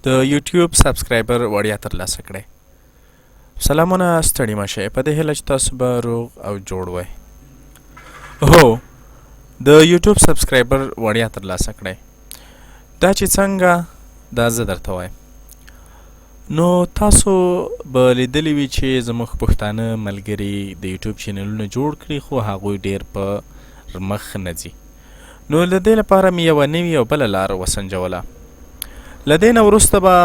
د یوټیوب subscriber وړیا ترلاسه کړئ. سلامونه، ستړي مه شئ. په دې هیله چې تاسو به روغ او جوړ وئ. هو، د یوټیوب subscriber وړیا ترلاسه کړئ. دا چې څنګه، دا زه درته وایم. نو تاسو به لیدلی وي چې زموږ پښتانه ملګري د یوټیوب چینلونه جوړ کړي، خو هغوی ډیر په مخ نه ځي. نو د دې لپاره مې یوه نوې او بله لار وسنجوله. له دې نه وروسته به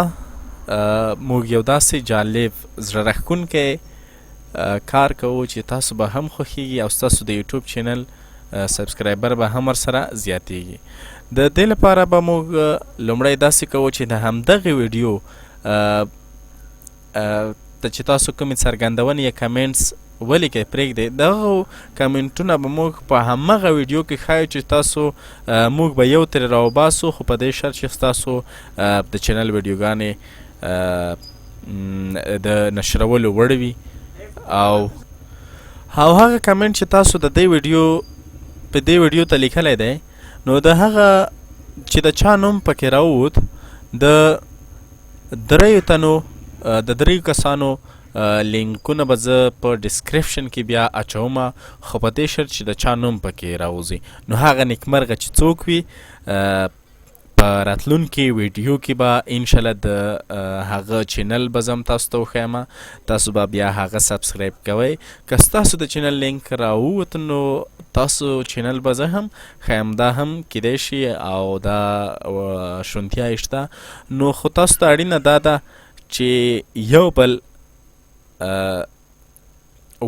موږ یو داسې جالب، زړه راښکونکی کار کوو چې تاسو به هم خوښیږي او ستاسو د یوټیوب چینل subscriber به هم ورسره زیاتیږي. د دې لپاره به موږ لومړی داسې کوو چې د همدغې ویډیو ته چې تاسو کومې څرګندونې یا comments ولیکئ، پرېږدئ، دغه کمنټونه به موږ په همغه ویډیو کې ښایو چې تاسو موږ به یو ترې راوباسو، خو په دې شرط چې ستاسو د چینل ویډیوګانې د نشرولو وړ وي. او هغه کمنټ چې تاسو د دې ویډیو په دې ویډیو ته لیکلی دی، نو د هغه چې د چا نوم پکې راووت، د دریو تنو، د دریو کسانو لینکونه به زه په description کې بیا اچوم، خو په دې شرط چې د چا نوم پکې راوځي. نو هغه نیکمرغه چې څوک وي، په راتلونکي ویډیو کې به انشاءالله د هغه چینل به زم تاسو ته وښایم، تاسو به بیا هغه subscribe کوئ. که ستاسو د چینل لینک راووت، نو تاسو چینل به زه هم ښایم. دا هم کیدای شي او دا شونتیا یې شته. نو خو تاسو ته اړینه دا ده چې یو بل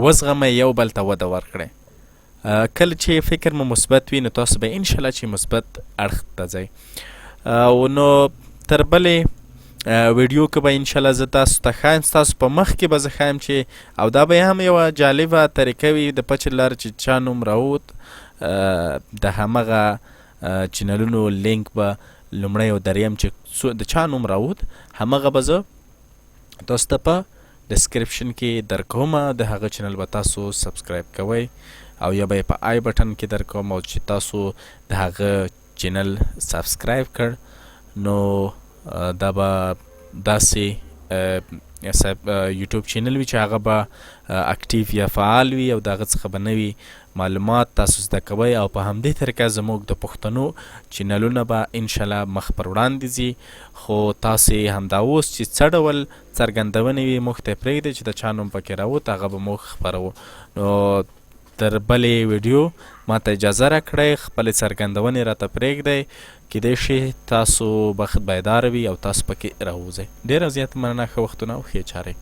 وزغمئ، یو بل ته وده ورکړئ. کله چې فکر مو مثبت وي، نو تاسو به انشاءالله چې مثبت اړخ ته ځئ. او نو تر بلې ویډیو کې به انشاءالله زه تاسو ته ښایم، ستاسو په مخ کې به زه ښایم چې او دا به هم یوه جالبه طریقه وي د پچې لارې چې چا نوم راووت، د همغه چینلونو لینک به لومړی او دریم چې د چا نوم راووت، همغه به زه تاسو ته په description کې درکوم. د هغه چینل به تاسو subscribe کوئ او یا به یې په i button کې درکوم. او چې تاسو د هغه چینل subscribe کړ، نو دا به داسې یوټیوب چینل وي چې هغه به active یا فعال وي او د هغه څخه به نوي معلومات تاسو زده کوئ. او په همدې طریقه زموږ د پښتنو چینلونه به انشاءالله مخ پر وړاندې ځي. خو تاسې همدا اوس چې څه ډول څرګندونې وي، موږ ته پرېږدئ چې د چا نوم پکې راووت، هغه به موږ خپروو. نو تر بلې ویډیو ما ته اجازه راکړئ، خپلې څرګندونې راته پرېږدئ. کیدای شي تاسو بخت بیدار وي او تاسو پکې راووځئ. ډېره زیاته مننه، ښه وختونه او ښې چارې.